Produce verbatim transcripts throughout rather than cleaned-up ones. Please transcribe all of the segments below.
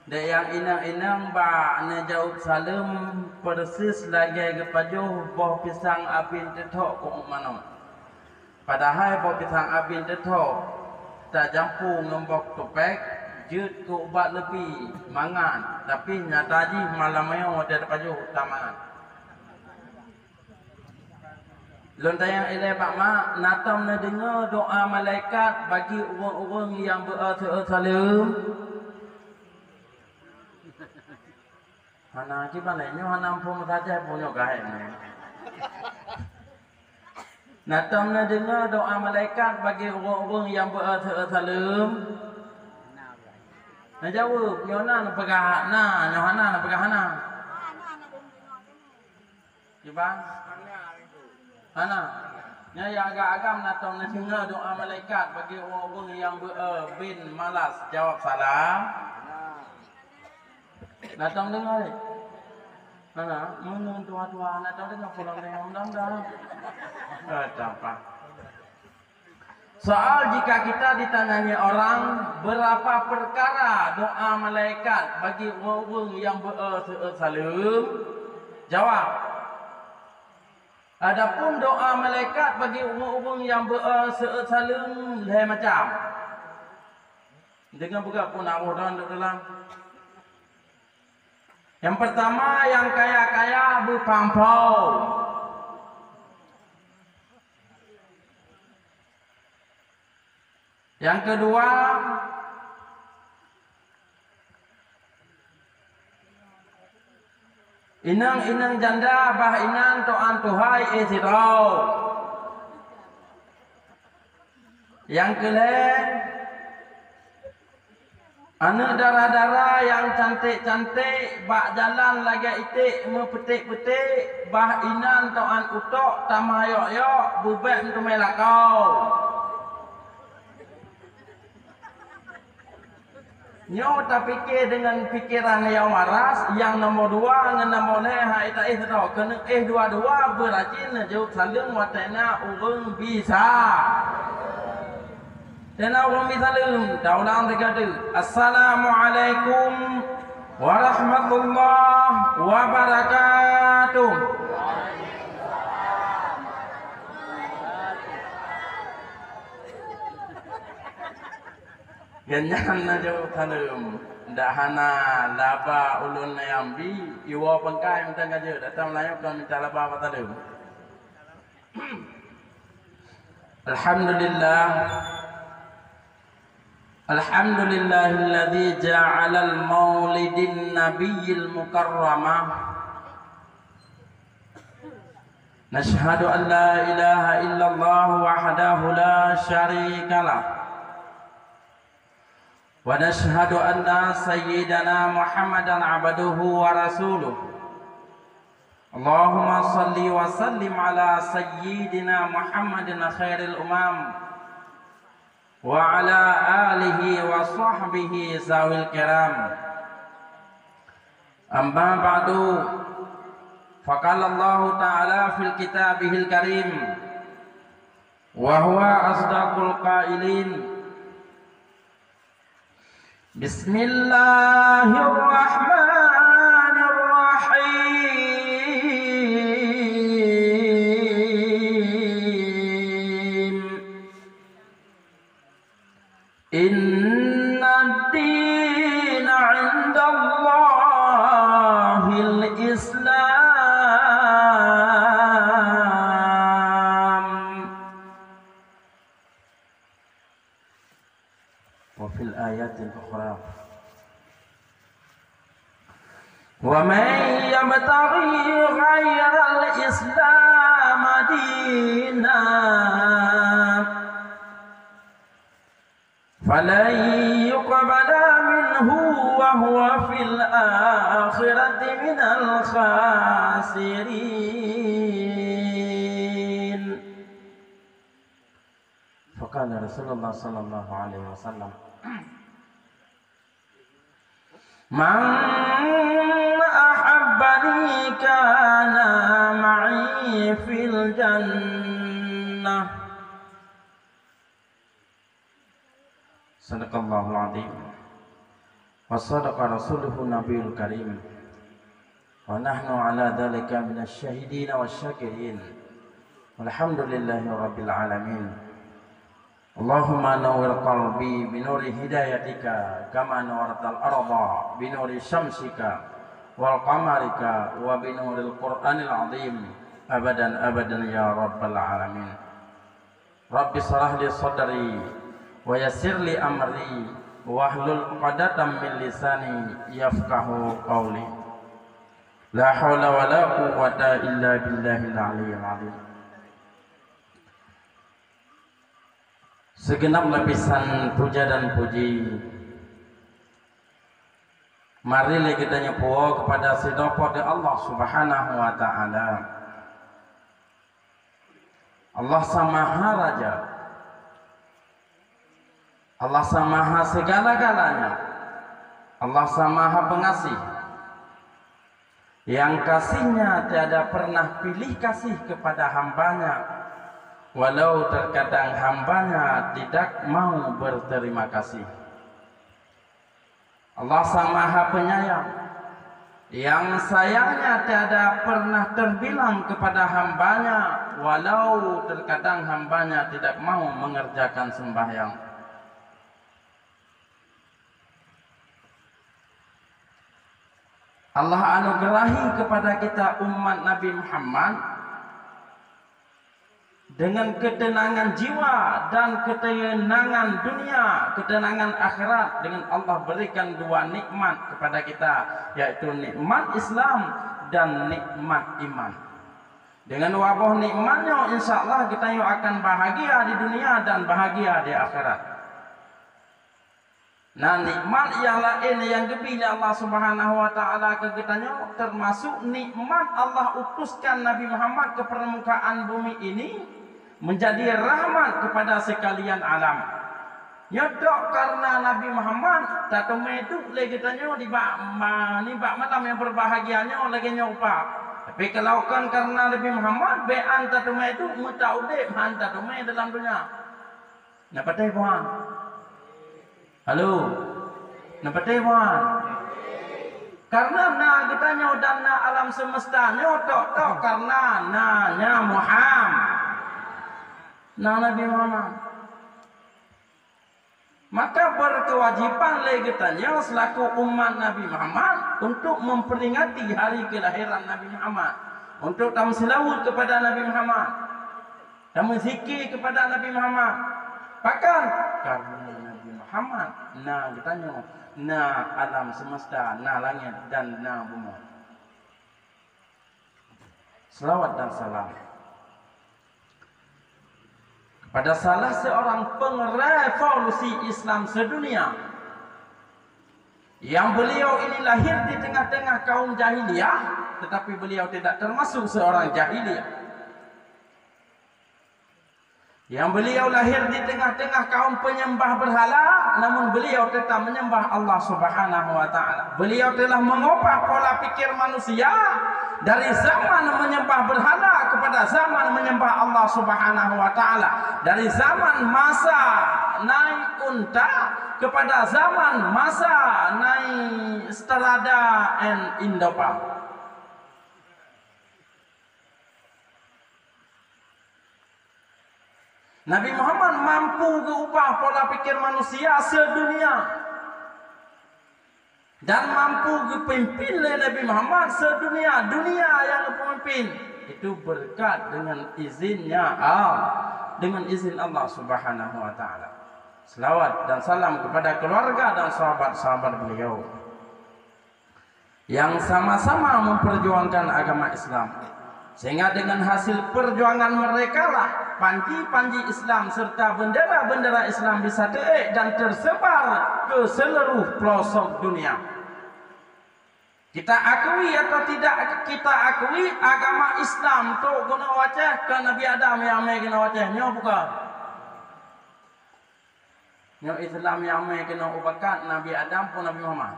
Dek nyang inong-inong bak neujaweueb saleuem, persis lagée geupajoh boh pisang abin teuthok keu manok. Padahai boh pisang abin teuthok tajampu ngon boh tupék, jeuet keu ubat leupi, mangat, tapi nyata jih malam nyoe watée tapajoh tamangat. Lôn tanyong ilée bak mak, na tom neudeungoe doá malaikat bagi ureuëng-ureuëng nyang beu-e seu-e saleuem? Hana, kiban lé nyoe hana muphom saja, punyoe gaéh nyoe. Na tom neudeungoe doá malaikat bagi ureuëng-ureuëng nyang beu-e seu-e saleuem? Neujaweueb, nyoe na neupeugah na, nyoe hana neupeugah hana. Kiban? Hana. Nyan nyang agam-agam na tom neudeungoe doá malaikat bagi ureuëng-ureuëng nyang beu-e bin malas jawab salam. Na tom deungoe lé? Hana. Meunyoe tuha-tuha na tom deungoe pulang deungoe mudah-mudahan. Eh, tampak. Soal, jika kita ditanyai orang berapa perkara doa malaikat bagi ureuëng-ureuëng nyang beu-e seuôt saleuem, jawab, adapun doa malaikat bagi ureuëng-ureuëng nyang beu-e seuôt saleuem lhée macam. Deungon peugah pun Allah dan dalam. Nyang pertama, nyang kaya-kaya beupampo. Nyang keudua, inong-inong janda bah inan toan tuhai éh sidroe. Nyang keulhée, aneuëk dara-dara nyang canték-canték bak jalan lagée iték meupeuték-peuték, bah inan toan utok tamah yok-yok beubek meuteumé lakoe. Nyoe tapike deungon pikeran nyang waras, nyang nomor dua ngon nomor lhée hai taéh sidroe, keuneuk éh dua-dua beurajin neujaweueb saleuem watée na ureuëng bisa. Teuh na ureuëng bisa leuem, taulang sigoe teuk. Assalamualaikum warahmatullahi wabarakatuh. Geuhnyan na jaweueb saleuem, dak hana laba ulôn nyang bi, iwoe pangkai mantong ka jeuet, dak tam laén kon minta laba bak saleuem. Alhamdulillah. Alhamdulillahilladzi ja'alal maulidin nabiyil mukarramah. Nashhadu an la ilaha illallah wahdahu la syarikalah. Wa nashhadu anna sayyidana Muhammadan abduhu wa rasuluh. Allahumma salli wa sallim ala sayyidina Muhammadin khairil umam, wa ala alihi wa sahbihi zawil kiram. Amma ba'du, faqala Allahu ta'ala fil kitabihil karim, wa huwa asdaqul qailin. Bismillahirrahmanirrahim. Inna dina 'indallahil Islam. Wa fil ayatil ukhra, wa man yabtaghi ghairal Islam dina falan yuqbala minhu wa huwa fil akhirati minal khasirin. Rasulullah sallallahu alaihi wasallam. Man ahabbani kana ma'i fil jannah. Sadaqallahul azim. Wa sadaqa rasuluhu nabiyul karim. Wa nahnu ala dzalika minasy syahidin wasy syakirin. Walhamdulillahi rabbil alamin. Allahumma nawwir qalbi binuri hidayatika kama nawwartal arda binuri syamsika wal qamarika wa binuril Qur'anil azim abadan abadan ya rabbal alamin. Rabbi shrah li sadri wa yassir li amri wahlul 'uqdatam min lisani yafqahu qawli. La haula wala quwwata illa billahil aliyyil azim. Segenap lapisan puja dan puji mari lé geutanyoe puwoe keupada sidroe Po teu Allah Subhanahu wa Ta'ala. Allah Samaha Raja. Allah Samaha segala-galanya. Allah Samaha Pengasih. Yang kasih-Nya tiada pernah pilih kasih kepada hamba-Nya, walau terkadang hamba-Nya tidak mau berterima kasih. Allah Sang Maha Penyayang, yang sayang-Nya tiada pernah terbilang kepada hamba-Nya, walau terkadang hamba-Nya tidak mau mengerjakan sembahyang. Allah anugerahi kepada kita umat Nabi Muhammad dengan ketenangan jiwa dan ketenangan dunia, ketenangan akhirat, dengan Allah berikan dua nikmat kepada kita, yaitu nikmat Islam dan nikmat iman. Dengan dua boh nikmat nyoe, insya Allah, geutanyoe akan bahagia di dunia dan bahagia di akhirat. Nah, nikmat nyang laén nyang geubri lé Allah Subhanahu wa Ta'ala keu geutanyoe, termasuk nikmat Allah utuskan Nabi Muhammad ke permukaan bumi ini menjadi rahmat kepada sekalian alam. Nyoe tok karena Nabi Muhammad tateumé duek lé geutanyoe nibak ma-, nibak malam nyang berbahagia nyoe lagée nyoe rupa. Tapi kalau kon karena Nabi Muhammad, bék han tateumé duek, meuta udeb han tateumé dalam dunia. Na patéh buhan? Halo? Na patéh buhan? Karena na geutanyoe dan na alam semesta nyoe tok-tok karena na nya Muhammad. Na Nabi Muhammad. Maka berkewajiban lé geutanyoe selaku umat Nabi Muhammad untuk memperingati hari kelahiran Nabi Muhammad, untuk tameuseulaweuet kepada Nabi Muhammad. Tameuzikir kepada Nabi Muhammad. Pakon? Karena Nabi Muhammad na geutanyoe, na alam semesta, na langét dan na bumoe. Selawat dan salam kepada salah seorang pengerevolusi Islam sedunia, yang beliau ini lahir di tengah-tengah kaum jahiliyah, tetapi beliau tidak termasuk seorang jahiliyah. Yang beliau lahir di tengah-tengah kaum penyembah berhala, namun beliau tetap menyembah Allah Subhanahu wa Ta'ala. Beliau telah mengubah pola pikir manusia dari zaman menyembah berhala kepada zaman menyembah Allah Subhanahu wa Ta'ala, dari zaman masa naik unta kepada zaman masa naik strada and indopa. Nabi Muhammad mampu geuubah pola pikir manusia sedunia. Dan mampu geupimpin lé Nabi Muhammad sedunia, dunia nyang geupeumimpin. Itu berkat dengan izinnya Allah, dengan izin Allah Subhanahu wa Ta'ala. Selawat dan salam kepada keluarga dan sahabat-sahabat beliau yang sama-sama memperjuangkan agama Islam, sehingga dengan hasil perjuangan merekalah panji-panji Islam serta bendera-bendera Islam bisa teuék dan tersebar ke seluruh pelosok dunia. Kita akui atau tidak kita akui, agama Islam tu guna wacah ke Nabi Adam yang mai guna wacah nyoe bukan? Nyoe Islam nyang mé keunoe u bakat Nabi Adam peue Nabi Muhammad?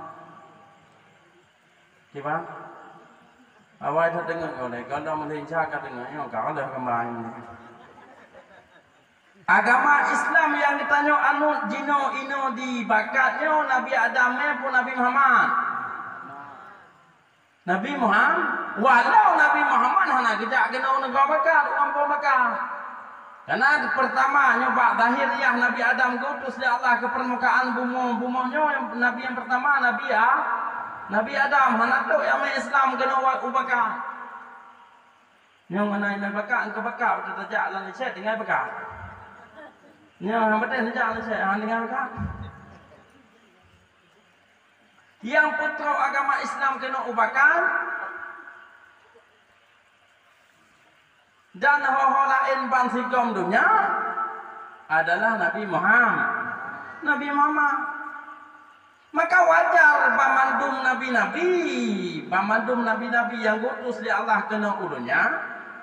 Kiban? Awai that teungeut ulée, gohlom lincah ka teungeut, nyoe ka lheueh keumbang. Agama Islam nyang geutanyoe anut jinoe inoe di bakat nyoe Nabi Adam mé peue Nabi Muhammad? Nabi Muhammad, walau Nabi Muhammad hana geujak keunoe nanggroe Makkah, u gampông Makkah. Karena pertama, nyoe bak zahiriah Nabi Adam geuutus lé Allah keu permukaan bumoe, bumoe nyoe, nabi nyang pertama, Nabi A-, Nabi Adam, hana trok nyang mé Islam keunoe u Makkah. Nyoe meunan nyang Makkah, keu Makkah, beutôi tajak lam Aceh tinggai Makkah. Nyoe han beutôi tajak lam Aceh, han tinggai Makkah. Nyang peutrok agama Islam keunoe u bakat dan ho-ho laén bansigom donya adalah Nabi Muhammad. Nabi Muhammad. Maka wajar banmandum nabi-nabi, banmandum nabi-nabi nyang geuutus lé Allah keunoe u donya,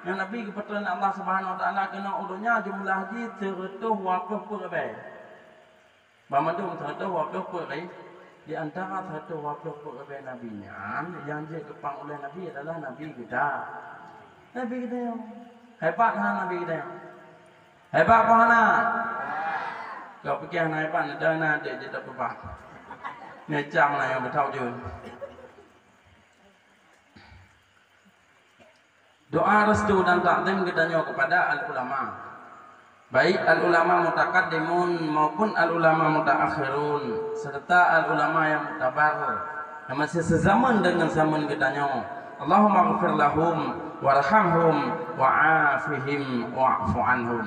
nyang Nabi geupeutrön Allah Subhanahu Wa Taala keunoe u donya jumlah jih seureutôh dua ploh peuet leubeh. Banmandum seureutôh dua ploh peuet, di antara seureutôh dua ploh peuet leubeh nabi nyan, nyang jeuet geupang ulée Nabi adalah Nabi geuda. Nabi geutanyoe. Hebat hana Nabi geutanyoe? Hebat peue hana? Kau pikir hana hebat, neuda na dek jeuet tapeubat. Neucam na nyang beutau jeuet. Doa restu dan takzim geutanyoe kepada al-ulama, baik al-ulama mutaqaddimun maupun al-ulama mutaakhirun, serta al-ulama yang mutabar, yang masih sezaman dengan zaman geutanyoe. Allahumma ghfir lahum warhamhum wa'afihim wa'fu anhum.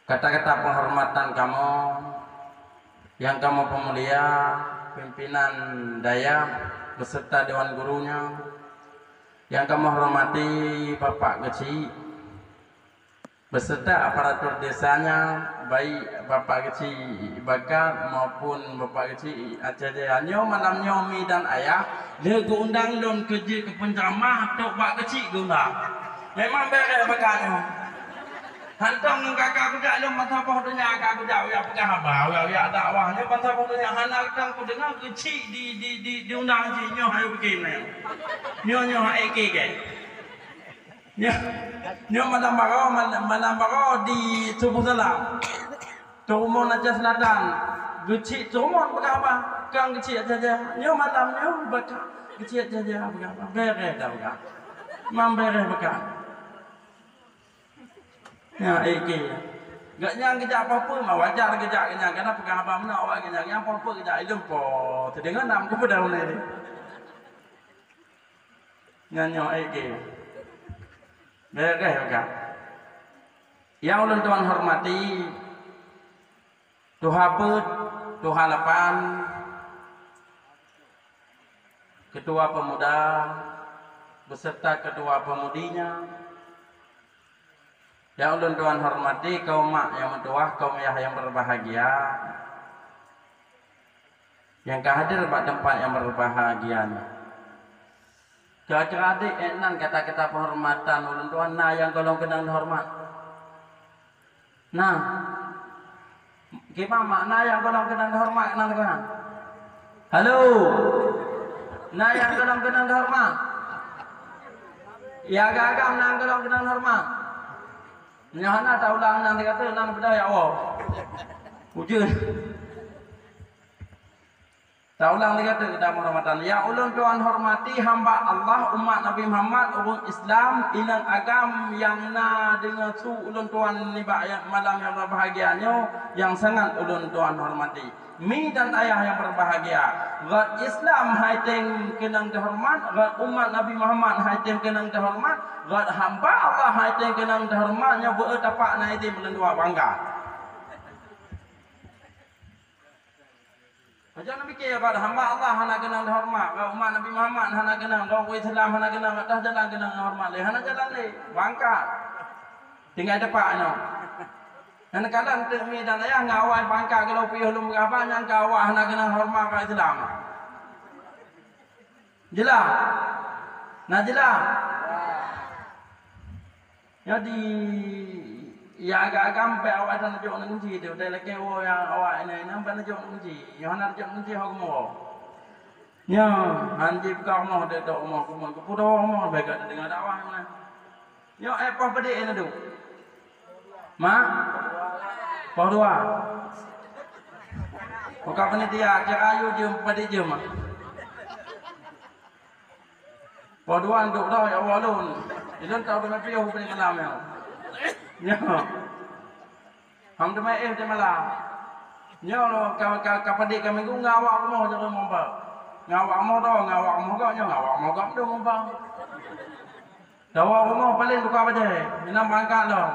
Kata-kata penghormatan kamoe, yang kamoe peumulia, pimpinan dayah beserta dewan gurunya, yang kamoe hormati Bapak Geuchik beserta aparatur desanya, baik Bapak Geuchik Bakat maupun Bapak Geuchik Aceh Jaya. Nyoe malam nyoe mi dan ayah, lé geuundang lôn keu jeuet keu penceramah, tok Bapak Geuchik geuundang. Memang beres Bakat nyoe. Hantom ngon kaka kujak lom bansaboh donya, ka kujak uyak peugah haba, uyak-uyak dakwah. Nyoe bansaboh donya hana kang kudeungoe Geuchik di, di, di, diundang jih nyoe, ayo bikin nyoe. Nyoe, nyoe, hai, oke, oke. Nyoe, nyoe malam baroe, mal-, malam baroe di Subuh Salam. Turumon Aceh Selatan. Geuchik turumon peugah haba, kang Geuchik Aceh Jaya. Nyoe malam nyoe baka Geuchik Aceh Jaya peugah haba. Beres dah peugah. Mam beres peugah. Ya, eh, ke. Gak nyang geujak poh peue mah wajar geujak geuh nyan, karena peugah haba meunan awak geuh nyan, nyang poh peue geujak ileuem po. Teudeungoe nam kupeudong lé. Nyan nyoe, eh, ke. Beres, beres. Yang ulôn tuan hormati, Tuha Peuet, Tuha Lapan, Ketua Pemuda beserta Ketua Pemudinya, yang ulôn tuan hormati, kaum mak nyang meutuwah, kaum yah nyang berbahagia, nyang ka hadir bak teumpat nyang berbahagia nyoe. Kira-kira adik, eh, nan kata-kata penghormatan ulôn tuan, na nyang gohlom keunong hormat? Nah, gimana makna nyang gohlom keunong hormat nan, kan? Halo. Na nyang gohlom keunong hormat? Ya, agam-agam na gohlom keunong hormat? Nyoe hana taulang nyang tiga tu, nan beudôh ya Allah. Ujeuen. Taulang lagée teuk dalam Ramadan. Nyang ulôn tuan hormati hamba Allah, umat Nabi Muhammad, ureuëng Islam, inong agam nyang na deungoe su ulôn tuan nibak malam nyang berbahagia nyoe, nyang sangat ulôn tuan hormati. Mi dan ayah nyang berbahagia, rot Islam hai teng keunong teuhormat, rot umat Nabi Muhammad hai teng keunong teuhormat, rot hamba Allah hai teng keunong teuhormat, nyoe beu tapak na idin ulôn tuan bangga. Pajan na pike, bak hamba Allah hana keunong teuhormat, bak umat Nabi Muhammad hana keunong, bak ureuëng Islam hana keunong, bak teuh jalan keunong hormat lé, hana jalan lé, bangka. Tinggai tepak nyoe. Hana kalan teuk mi dan ayah ngon awai bangka geulong piôh lom beurapa nyang ka awak hana keunong hormat bak Islam. Jeulaih? Na jeulaih? Jadi, Ya agam-agam pih awak hana jok neuk kunci tu, watèe lakèe woe nyang awak inong-inong ban jok neuk kunci. Nyoe hana jok neuk kunci ho keumoe. Nyoe han jibuka rumoh, deuek-deuek rumoh keumoe, geuputoe rumoh, bèk ka teudeungoe dakwah nyan. Nyoe, eh, poh padum, eh, neuduek? Mak? Poh dua. Buka panitia, kira ayu jeuem, padum jeuem, ah. Poh dua duek droe, ya Allah lôn. Ilôn tau teumé piôh bri malam nyoe. Nyoe. Hom teumé éh di malam. Nyoe ka, ka, ka padum ka minggu ngon awak rumoh jaroe mumpang. Ngon awak rumoh droe, ngon awak rumoh gob nyoe, ngon awak rumoh gob dum mumpang. Dawa rumoh paléng tukang bajèe, inan mangkat lom.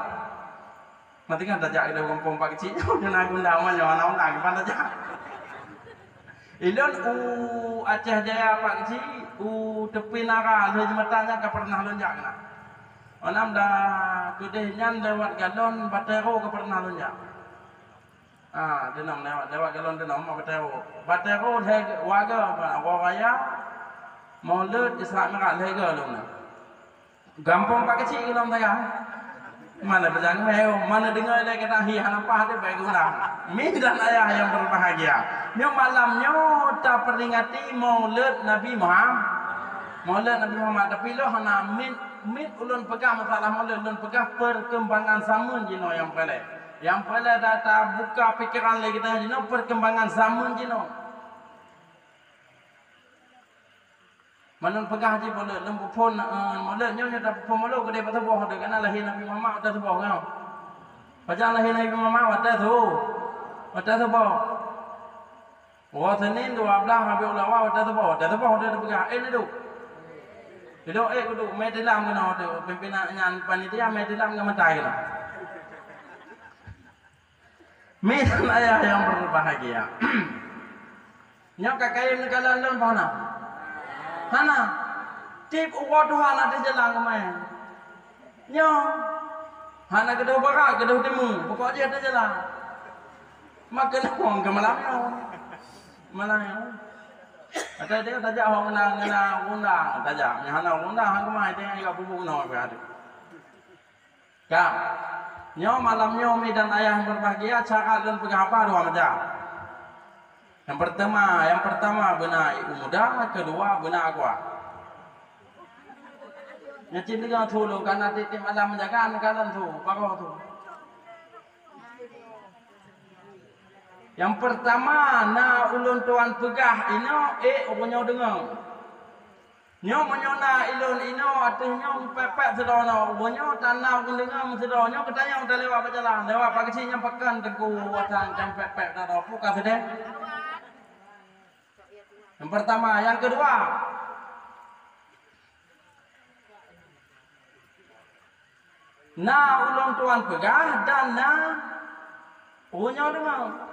Meuteungoh tajak keudéh gampông Pak Keuchik, nyoe na gundang, nyoe na undang, kiban tajak. Ilôn u Aceh Jaya Pak Keuchik, u teupie nara lheueh jeumatang nyan ka peureunah lôn jak keunan. Onam da keudéh nyan lewat galon Batero ka peureunah lôn jak. Ah, deunong lewat, lewat galon deunong, ma Batero. Batero lhèe waga, Woe Raya, Maulud, Isra Mi'raj lhèe ga lôn na. Gampông Pak Keuchik keulom saya. Mana bejang meh, mana deungoe lé kata hi hana paih deh baik guna. Mi dan ayah yang berbahagia. Nyoe malam nyoe taperingati Maulud Nabi Muhammad. Maulud Nabi Muhammad, tapi lôn hana mit, mit ulôn peugah masalah Maulud, ulôn peugah perkembangan zaman jinoe nyang peureulèe. Nyang peureulèe ta-, tabuka pikeran lé geutanyoe jinoe perkembangan zaman jinoe. Meunyoe peugah jih Maulud, lôn peuphon, eh, Maulud nyoe, nyoe tapeuphon Maulud keudéh bak saboh, deuh kana lahé Nabi Muhammad watèe saboh nyoe. Pajan lahé Nabi Muhammad watèe su-, watèe saboh. Uroe Senin dua blaih Rabiul Awal watèe saboh, watèe saboh deuh tapeugah, eh, neuduek. Neuduek, eh, kuduek, mé tilam keunoe teuh, pimpinan nyan panitia mé tilam ngon meutai keunoe. Mi dan ayah yang berbahagia. Nyoe ka kayém neukalon lôn, hana? Hana. Tiep uroe Tuhan ateueh jalan keumai. Nyoe. Hana keudéh barat, keudéh timu. Pokok jih ateueh jalan. Makeuneuk ka malam nyoe. Malam nyoe. Ateueh dia tajak ho ngon, ngon undang, tajak. Nyang hana undang, han keumai, teuka peubunoe pih ateueh. Ka. Nyoe malam nyoe, mi dan ayah yang berbahagia, syarat lôn peugah haba dua macam. Yang pertama, yang pertama beuna ibu muda, kedua beuna agwa. Nyan cit deungoe su lôn, kana tiep-tiep malam meujaga, neukalon su, baroe su. Yang pertama, na ulôn tuan peugah inoe, ék uroe nyoe deungoe. Nyoe meunyoe na ilôn inoe ateueh nyoe pépét sidroe nyoe, uroe nyoe tan na ureueng deungoe meusidroe nyoe geutanyong talewat bak jalan, lewat Pak Keuchik nyang pakon teungku watang nyang pépét sidroe, peue ka seudeh? Nyang peurtama, nyang keudua, na ulôn tuan peugah dan na uroe nyoe deungoe.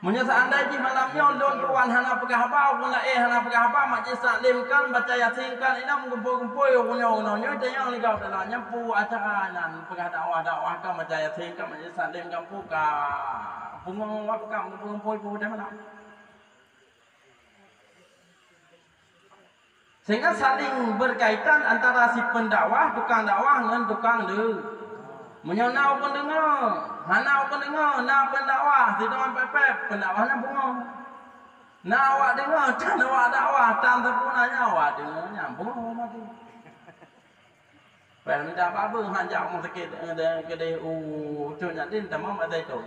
Meunyoe seandai jih malam nyoe lôn tuan hana peugah haba, ureueng laén hana peugah haba, majelis taklim kan, baca Yasin kan, inong meugumpôi-gumpôi ureueng nyoe, ureueng nyoe, tanyong lé gob dalam nyan peue acara nan peugah dakwah-dakwah kan, baca Yasin kan, majelis taklim kan, peue ka pungo waktu kan meugumpôi-gumpôi peue teuh malam. Sehingga saling berkaitan antara si pendakwah, tukang dakwah ngon tukang deu-, meunyoe na ureueng deungoe, hana ureueng deungoe, na pendakwah, sidroe pépét, pendakwah nyan pungo. Na awak deungoe, tan awak dakwah, tan sapeue na nyan awak deungoe, nyan pungo mati. Padahai minta babeueng han jak rumoh sakét, eh, keudeh u Cut Nyak Dien tamong bak Zaitun.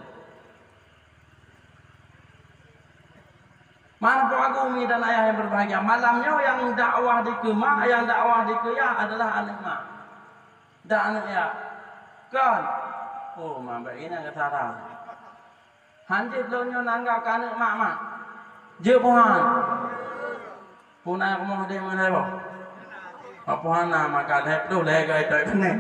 Mana Pak Agung, mi dan ayah yang berbahagia, malam nyoe nyang dakwah dikeue mak, nyang dakwah dikeue yah adalah aneuk mak dan aneuk yah. Kon? Oh, mak, bak inong ka sara. Han jeuet lôn nyoe nanggap keu aneuk mak, mak. Jeuet peue han? Peue na rumoh deh meunan boh? Apa hana maka lhèe ploh lhèe gèt toi keunoe.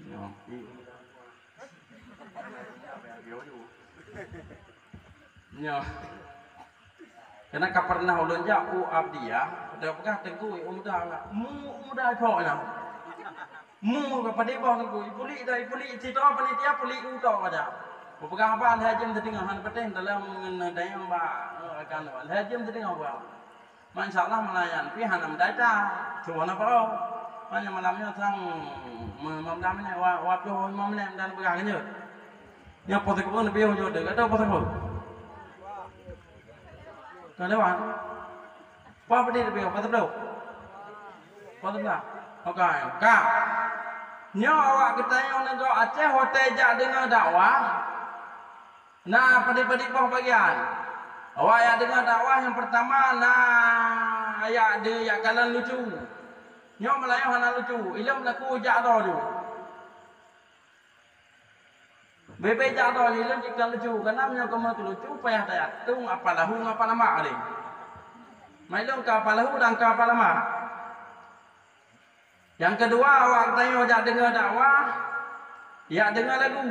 Nyoe. Nyoe. Keunan ka pernah ulôn jak u Abdiyah, ada peugah teungku, "Umu da, mu umu da ipok na." Mu ka padé boh teungku, ipulik da ipulik, sidroe panitia pulik u tok aja. Peugah haba lhèe jeuem teudeungoe, han patéh dalam ngon dayang bak, eh, rakan lhèe jeuem teudeungoe peugah. Ma, insya Allah, meulayan pih hana meudata. Cuma na peuroh. Makanya malam nyoe sang me-, me-, me-, me-, wa-, wa ploh lima menit dan peugah keunyoe. Nyoe poh teukeue leubeh ujoe teuh. Ka tahu poh teukeue? Ka lewat. Poh padum leubeh, poh teukeue? Poh teukeue. Oke, ka. Nyoe awak geutanyoe nanggroe Aceh watée jak deungoe dakwah. Na padum-padum boh bagian. Awak jak deungoe dakwah nyang peurtama na jak de-, jak kalon lucu. Nyoe meulayeue hana lucu, ilôn laku jak droe ju. Bèk-bèk jak droe ju, ilôn cit kon lucu, kareuna meunyoe kamoe lucu payah tajak tueng apa lahu ngon apa lamak tadi. Ma ilôn ka apa lahu dan ka apa lamak. Nyang keudua, awak tanyoe jak deungoe dakwah, jak deungoe lagu.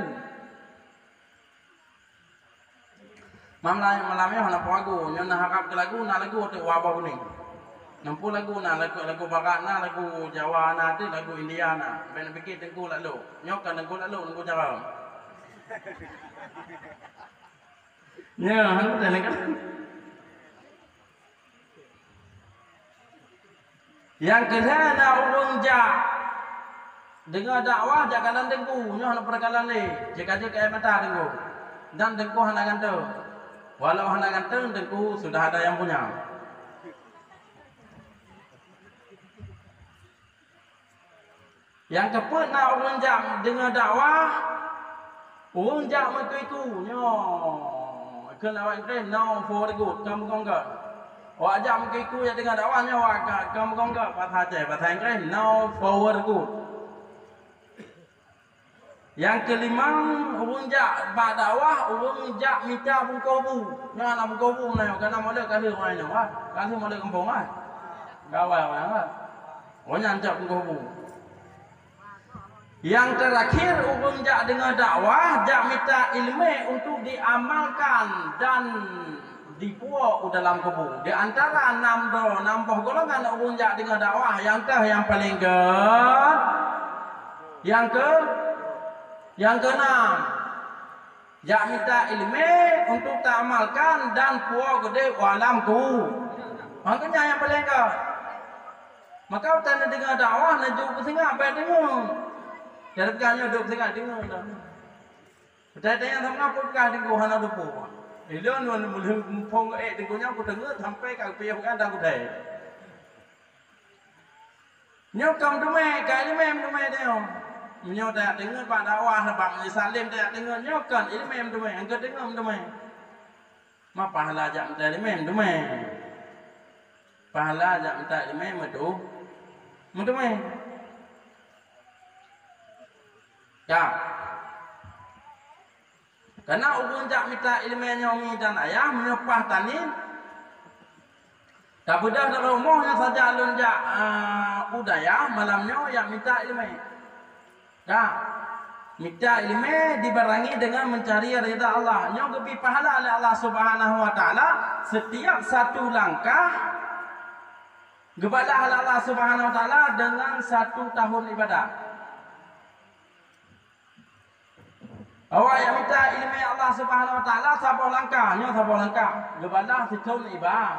Malam, malam nyoe hana peue lagu, nyoe na harab keu lagu, na lagu teuk wa boh kuning. Nampu lagu na, lagu, lagu barat na, lagu Jawa na, teuk lagu India na. Bèk neupike Teungku Laklok. Nyoe kon Teungku Laklok, Teungku Jawa. Nyoe, hana beutôi kan? Nyang keulhèe na ureueng jak deungoe dakwah jak kalon Teungku, nyoe hana peureulèe kalon lé, jeuet ka jeuet keu aèh mata Teungku. Dan Teungku hana ganteng. Walau hana ganteng, Teungku sudah ada yang punya. Nyang keupeuet na ureueng jak deungoe dakwah, ureueng jak meuiku-iku nyoe. Kheun awak Inggris, "No forward good, come on, go." Awak jak meuiku-iku jak deungoe dakwah nyoe, awak ka, "Come on, go." Bahasa Aceh, bahasa Inggris, "No forward good." Nyang keulimong, ureueng jak bak dakwah, ureueng jak mita bungkôh bu. Nyoe hana bungkôh bu meunan, ka na mulod ka lheueh ngon nyoe, ka lheueh mulod gampông, ah. Ka awai-awai, ah. Oh, nyan jak bungkôh bu. Nyang teurakhir, ureueng jak deungoe dakwah, jak mita ileumèe untuk diamalkan dan dipuwoe u dalam kubu. Di antara nam droe, nam boh golongan ureueng jak deungoe dakwah, nyang teuh nyang paleng gét, nyang keu, nyang keunam, jak mita ileumèe untuk taamalkan dan puwoe keudéh u alam kubu. Makanya nyang paleng gét. Maka watèe neudeungoe dakwah, neujok peusingat, bèk deungoe. Jadi bukan nyoe dok peusingat, deungoe dah. Watèe tanyong sama, "Peue peugah Teungku hana teupeu?" Ilôn ngon muphom ék Teungku nyan kuteungeut sampai ka piôh kan dan kudai. Nyoe ka meuteumé, ka ileumèe meuteumé nyoe. Meunyoe tajak teungeut bak dakwah, bak Majelis Taklim tajak teungeut, nyoe kon ileumèe meuteumé, nyang ka teungeut meuteumé. Ma pahala jak mita ileumèe meuteumé. Pahala jak mita ileumèe meutu-, meuteumé. Ka. Kareuna ureueng jak mita ileumèe nyoe mi dan ayah, meunyoe paih tani, tabeudôh dari rumoh nyoe saja lôn jak, a, u dayah, malam nyoe jak mita ileumèe. Ka. Mita ileumèe dibarangi dengan mencari ridha Allah. Nyoe geubri pahala lé Allah Subhanahu wa Taala, setiap satu langkah geubalah lé Allah Subhanahu wa Taala dengan satu tahun ibadah. Awak nyang mita ileumèe Allah Subhanahu wa Taala saboh langkah, nyoe saboh langkah. Geubalah sithon iba-,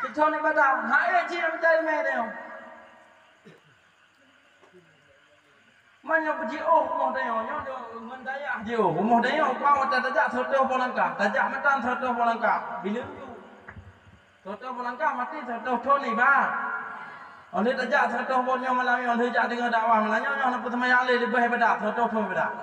sithon ibadah. Hai cit nyang mita ileumèe nyoe. Meunyoe jiôh rumoh tanyoe, nyoe ngon dayah jiôh. Rumoh tanyoe, umpama tajak seratus boh langkah, tajak meutan seratus boh langkah. Bila Seratus boh langkah maté seratus thon iba. Óh lheueh tajak seratus boh nyoe malam nyoe, óh lheueh jak deungoe dakwah malam nyoe, nyoe hana peue seumayang lé, leubeh ibadat seratus thon ibadat.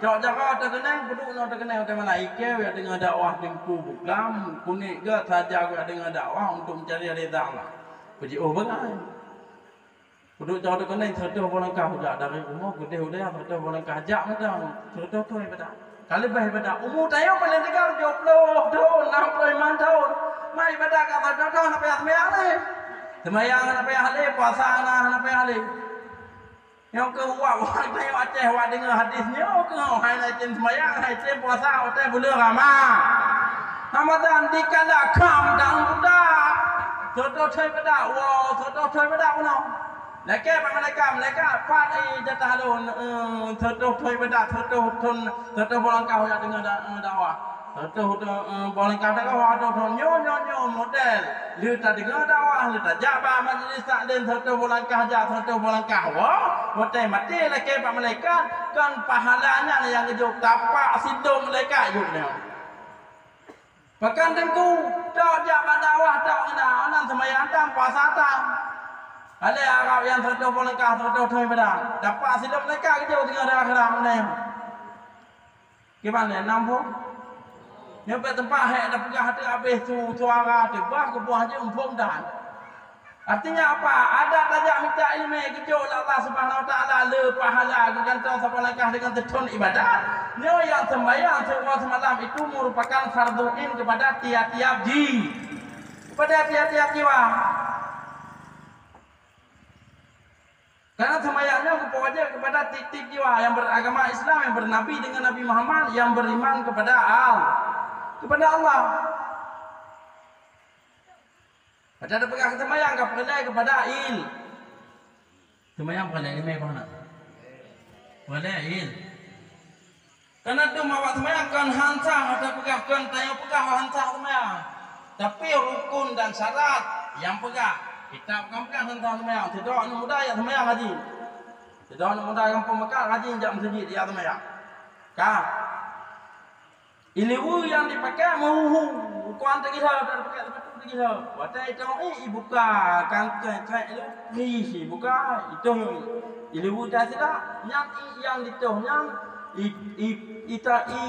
Cok jaroe teukeuneng, peuduek nyoe teukeuneng, watèe malam ikeu jak deungoe dakwah Teungku buklam, kunék gét saja jak deungoe dakwah untuk mencari ridha Allah. Peujiôh bangai. Peuduek jaroe teukeuneng seratus boh langkah jak dari rumoh keudéh u dayah, seratus boh langkah jak mantong, seratus thon ibadat. Ka leubeh ibadat. Umu tanyoe paleng teuga tujoh ploh thon, nam ploh limong thon. Ma ibadat ka seratus thon hana payah seumayang lé. Seumayang hana payah lé, puasa hana, hana payah lé. Nyoe keuh wak, wak tanyoe Aceh wak deungoe hadis nyoe keuh, hai na tem seumayang, hai tem puasa, watèe buleuen Rama-, Ramadan dikala kham dan budak. Seratus thon ibadat, woe, seratus thon ibadat bunoe. Lakèe bak malaikat, malaikat, pat, eh, jatah lôn, eh, seratus thon ibadat, seratus thon, seratus boh langkah jak deungoe da-, eh, dakwah. Seratus, eh, boh langkah dakwah, seratus nyoe, nyoe, nyoe model. Lheueh tadeungoe dakwah, lheueh tajak bak majlis taklim, seratus boh langkah jak, seratus boh langkah woe. Watèe maté lakèe bak malaikat, kon pahala nyan nyang geujok, tapak sidroe malaikat jok nyoe. Pakon teungku, tok jak bak dakwah, tok ngon, ngon seumayang tam, puasa tam. Alèh Arab nyang seratus boh langkah, seratus thôn ibadat. Tapak sidroe malaikat geujok teungoh di akhirat nyan. Kiban lé, nam phôn? Nyoe pih teumpat hék tapeugah teuh habéh su-, suara teuh, bah geuboh jeuem phôn dan. Artinya apa? Adak tajak mita ileumèe geujok lé Allah Subhanahu Wa Taala le pahala geugantung saboh langkah deungon teuthôn ibadat. Nyoe nyang sembahyang siuroe seumalam itu merupakan fardhu ain kepada tiap-tiap ji-, kepada tiap-tiap jiwa. Karena sembahyang nyoe geupeuwajéb kepada tiep-tiep jiwa nyang beragama Islam, nyang bernabi dengan Nabi Muhammad, nyang beriman kepada Al-, kepada Allah. Pada tapeugah keu sembahyang ka peureulèe kepada il-, sembahyang peureulèe ileumèe, bah na? Peureulèe il-, Kana dum awak seumayang kon han sah, tapeugah kon tanyoe peugah han sah seumayang. Tapi rukun dan syarat nyang peugah, kitab kan peugah han sah seumayang. Sidroe aneuk muda jak seumayang haji. Sidroe aneuk muda gampông Mekah haji jak meuseujid jak seumayang. Ka. Ileue nyang dipakai meuhu-hu, ukoran teugila, tapakai seupatu teugila. Watèe itong ié ibuka, kan trek-trek ileue, prih ibuka, itong ileue dah sila, nyan ié nyang ditoh nyan, i, i, ita, i,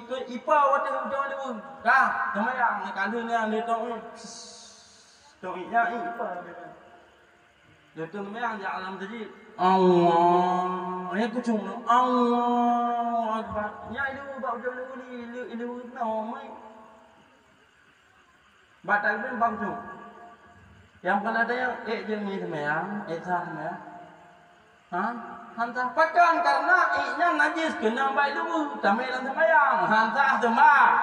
keu ipa watèe ujong ileue. Dah, seumayang, ka lheueh nyan lheueh tong ié. Pss, tong ié nyan ié ipa. Leuton meuang jak lam teujih. Allah. Ya kucung tu. Allahu Akbar. Nya ileue bak ujong ileue ni, ileue, ileue keunoe mai. Bak takbir bak kucung. Nyang peureulèe tanyong, ék jeuet mi seumayang, ék sah seumayang. Ha? Han sah. Pakon? Karena ék nyan najis keunong bak ileue, tamé lam seumayang. Han sah seumba-,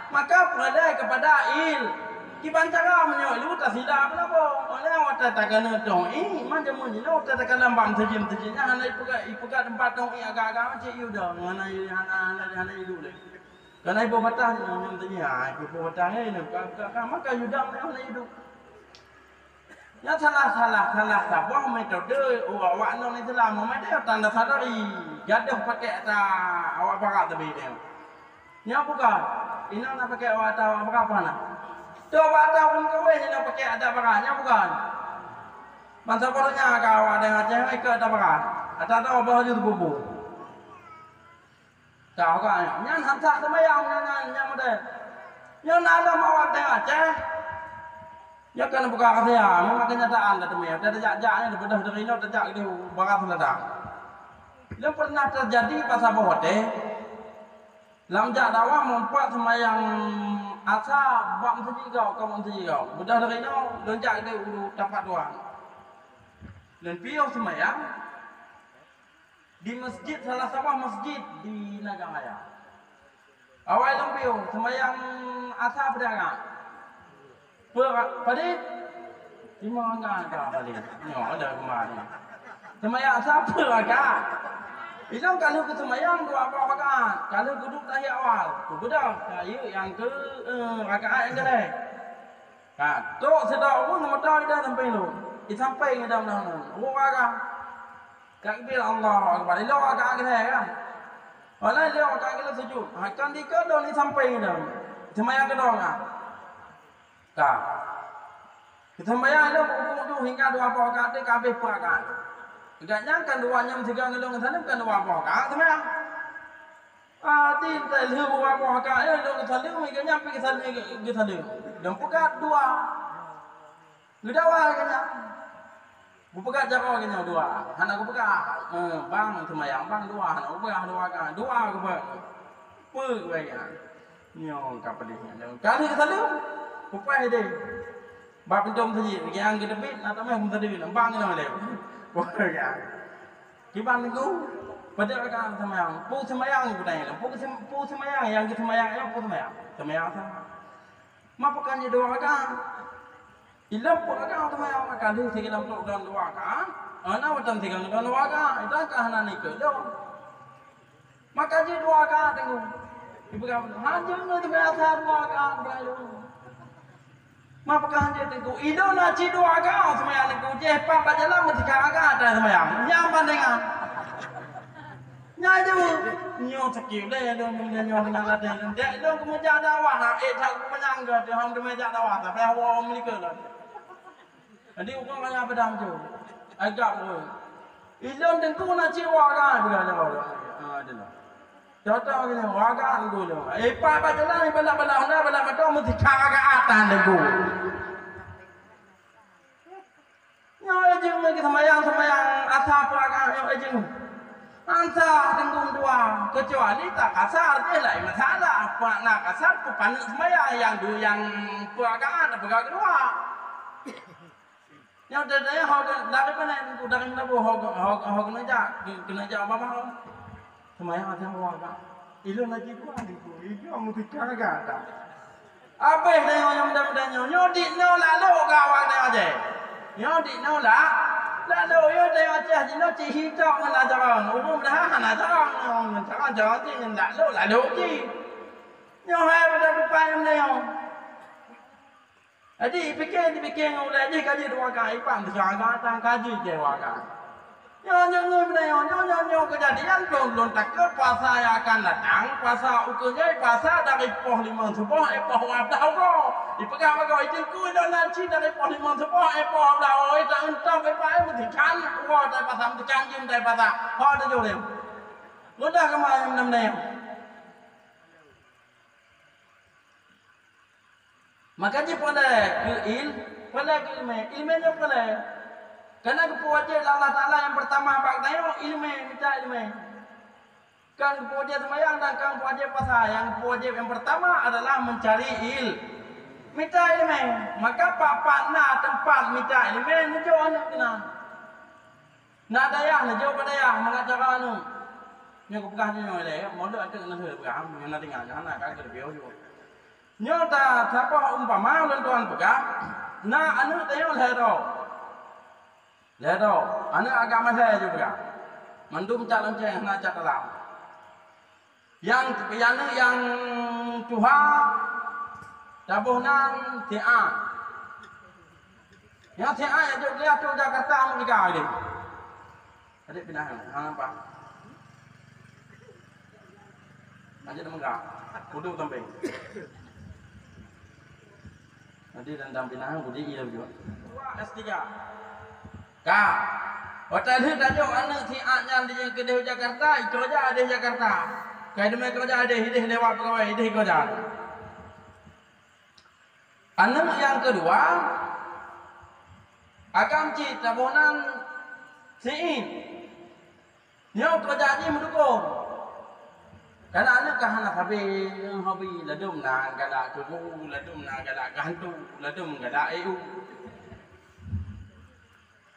Maka peureulèe keupada il-, Kiban cara meunyoe ileue tasilap peulabong. Óh lheueh watèe takalon tong ié, macam meunan watèe takalon bak meuseujid-meuseujid nyan hana ipeugah, ipeugah teumpat tong ié agak-agak macam ié udang. Hana, hana, hana, hana iduek lé. Karena iboh batang nyoe, nyoe meuseujid, ha, iboh batang nyoe, ka, ka, ka, maka udang nyoe hana iduek. Nyan salah, salah, salah saboh metode awak-awak non Islam. Meunyoe tanda sadari, gadoh pakai ata awak barat teubiet nyoe. Nyoe bukan. Inong na pakai awak ata awak barat na. Tu awak ata ureueng kawén inong pakai ata barat, nyoe bukan. Bansa baroe nyan ka awak dayah Aceh ikot ata barat. Ata tu bah laju teububu. Ka awak nyan, nyan han sah seumayang nyan, nyan, nyan model. Nyoe na lom awak dayah Aceh. Nyoe kan bukan rahsia, memang kenyataan dah teumé. Dah tajak-jak nyan, beudôh dari nyoe tajak di barat selatan. Lom pernah terjadi pas saboh watèe. Lam jak dakwah meupat seumayang asa bak meuseujid gob, ka meuseujid gob. Beudôh dari nyoe, lôn jak di ulu tapak dua. Lôn piôh seumayang di masjid, salah saboh masjid di Nagan Raya. Awai lôn piôh, seumayang asa peue rakaat? Peue ra-, padit? Lima rakaat ka padit. Nyoe ada keumae. Seumayang asa peue rakaat? Ilôn ka lheueh geuseumayang dua boh rakaat, ka lheueh geuduek tahiyat awal. Geubeudôh, tahiyat nyang keu, eh, rakaat nyang keulhèe. Ka, trok sidroe ureueng meuteumé idong sampéng lôn. Di sampéng idong lôn. Rôh rakaat. Takbir Allahu Akbar. Ilôn rakaat keulhèe kan? Walai lôn rakaat keulhèe sujud. Ha, kan dikeue lôn di sampéng idong. Seumayang keudroe kan? Ka. Seumayang ilôn beurukuk duek hingga dua boh rakaat teuh ka habéh peuet rakaat. Gobnyan kan dua nyan sigoe ngon lôn geusaleuem kan dua boh rakaat seumayang. Ah, di lheueh dua boh rakaat nyan lôn geusaleuem, gobnyan pih geusaleuem, geusaleuem. Lôn peugah dua. Geudawa gobnyan. Geupeugah jaroe geuh nyoe dua. Hana geupeugah, eh, bang seumayang bang dua, hana geupeugah dua ka, dua geupeugah. Peue geupeugah? Nyoe ka pedih nyoe. Ka lheueh geusaleuem, kupaih deh. Bak pintoe meuseujid, nyang geuteubiet na tamah meuseujid, bang nyoe lé. Peugah. Kiban nyoe, padahai ka seumayang. Peue seumayang geutanyoe? Peue sem-, peue seumayang? Nyang geuseumayang nyoe peue seumayang? Seumayang sama. Ma pakon jeuet dua rakaat? Ilôn peuet rakaat teuma nyang maka lheueh sigohlom trok lôn dua rakaat. Hana watèe sigohlom lôn dua rakaat. Itu ka hana nikeue lôn. Maka jeuet dua rakaat teungku. Ipeugah, "Hanjeuet nyoe teumé asa dua rakaat beuraya." Ma peugah hanjeuet teungku, ilôn na cit dua rakaat seumayang teungku, jih pat bak jalan meutika rakaat ata seumayang. Nyang bandingan. Nyan jeuet. Nyoe sakét lé lôn, nyoe, nyoe deungon até lôn. Dek lôn keumeujak dakwah, na ék that keu panyang geuh, teuhom teumé jak dakwah, tapi hawa meulika lôn. Jadi, uroe raya padam tu. Agak pun. Ilôn teungku na cit dua rakaat, peugah nyoe. Ah, itulah. Contoh gini, rakaat teungku nyoe. Eh, pat bak jalan, balak-balak hana, balak mantong, meutika rakaat tan teungku. Nyoe jeuet lagi seumayang, seumayang asa peuagam nyoe jeuet. Asa teungku dua, keucuali takasar jih laén masalah. Pak na kasar peupaneuk seumayang nyang du-, nyang peuagam peugah keudua. Nyoe teuntèe ho dari mana teungku, dari mana ho, ho, ho keuneuk jak, keuneuk jak bak mawöh. Seumayang asa dua rakaat. Ilôn lagi dua ribu, ilôn meutika gata. Abéh tanyoe nyang muda-muda nyoe, nyoe di noe lalu ka awak tanyoe Aceh. Nyoe di noe la-, lalu, nyoe tanyoe Aceh jinoe cit hi tok ngon ajaran. Ureueng dah hana ajaran nyoe, ngon ajaran-ajaran cit ngon lalu, lalu cit. Nyoe hai pada dupai nyoe. Jadi, pike, dipike ngon ulèe jih ka jeuet dua rakaat, ipan teuka rakaat, ka jeuet jih dua rakaat. Nyoe, nyoe, nyoe, nyoe, nyoe, nyoe, nyoe keujadian lôn, lôn takot puasa nyang akan datang, puasa ukeue nyoe, puasa dari poh limong suboh, eh, poh dua blah uroe. Ipeugah bak goe, "Teungku, lôn na cit dari poh limong suboh, eh, poh dua blah uroe, ta euntông, eh, Pak, eh, meutekan uroe, ta pasang meutekan jeuem, ta pasang." Ho tujoh lé. Mudah keumae nyang meunan-meunan. Maka jih peureulèe keu il-, peureulèe keu ileumèe. Ileumèe nyoe peureulèe. Karena geupeuwajéb lé Allah Taala nyang peurtama bak tanyoe ileumèe, mita ileumèe. Kon geupeuwajéb seumayang dan kon geupeuwajéb puasa. Nyang geupeuwajéb nyang peurtama adalah meucari il-, mita ileumèe. Maka pat-pat na teumpat mita ileumèe, neujok aneuk keunan. Na dayah, neujok bak dayah, mangat cara aneuk. Nyoe kupeugah nyoe lé, mondok ateueh na lheueh peugah, nyoe na tinggai, hana ka geuteubiet jih. Nyoe ta-, saboh umpama lôn tuan peugah, na aneuk tanyoe lhèe droe. Lhèe droe, aneuk agam lhèe jih peugah. Mandum cat lonceng hana cat dalam. Nyang, nyang tuha taboh nan T A. Nyang T A nyang jok kuliah tu Jakarta Amerika deh. Adik pinah, ha nampak. Aja dah megah. Kudu sampai. Nanti dan dampingan budi iya juga. S tiga. Ka. Watèe lheueh tajok aneuk siat nyan di keudeh Jakarta, ikeureuja di Jakarta. Kai teumé keureuja di ideh lewat pegawai, ideh keureuja. Aneuk nyang keudua, agam cit taboh nan Siit. Nyoe keureuja jih meudukong. Kana aneuk ka hana sabe, hobi ladum na galak keu bu, ladum na galak keu hantu, ladum galak E U.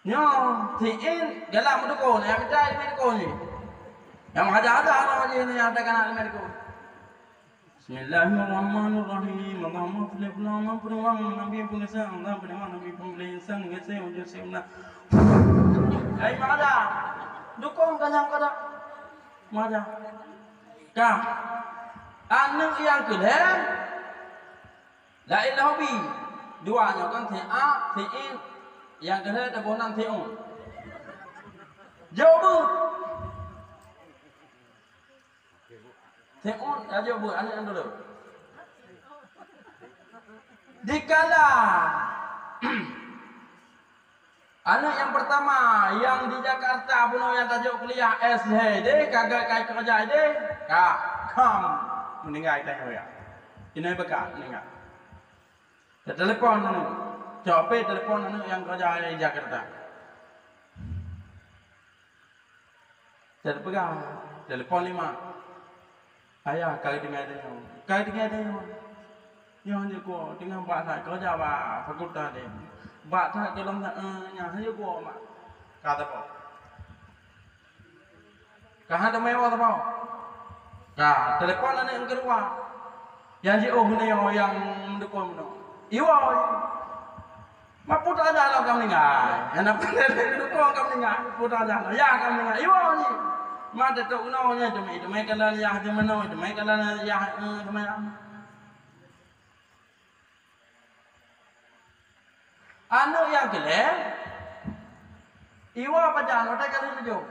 Nyoe Siit galak meudukong, nyang mita ileumèe dukong jih. Nyang meuhaja-haja nyoe jih nyang teuka na ileumèe dukong. Bismillahirrahmanirrahim. Allahumma fil Islam, fil Nabi, fil Islam, fil Nabi, fil Islam, fil Islam. Hai mada, dukong ka nyang kada. Mada. Ka. Aneuk nyang keulhèe laén lé hobi. Dua nyoe kan, Siat, Siit, nyang keulhèe taboh nan Siut. Jaweueb. Siut, laju buet aneuk nyang dulu. Dikala aneuk nyang peurtama nyang di Jakarta bunoe nyang tajok kuliah S H D, ka gèt ka keureuja deh, ka, kham, meuninggai tanyoe ya. Inai beuka meuninggai. Teutelepon aneuk. Cok pih telepon aneuk nyang keureuja di Jakarta. Teupeugah, telepon lé mak. "Ayah, ka tinggai tanyoe." "Ka tinggai tanyoe?" "Nyoe hanjeuet kuwoe, teungoh bak that keureuja bak fakultas deh. Bak that gohlom that, eh, nyan hanjeuet kuwoe, mak." Ka telepon. Ka han teumé woe saboh. Ka telepon aneuk nyang keudua. Nyang jiôh nyoe nyang meudukong nyoe. Iwoe. Mak, peue teuka lom ka meuninggai. Nyang na pandai meudukong ka meuninggai. Peue teuka lom. Ya ka meuninggai. Iwoe jih. Ma teutôk keunoe nyan teumé, teumé kalon yah teumanoe, teumé kalon yah, eh, teumé. Aneuk nyang keulhèe, iwoe pajan watèe ka lheueh tujoh.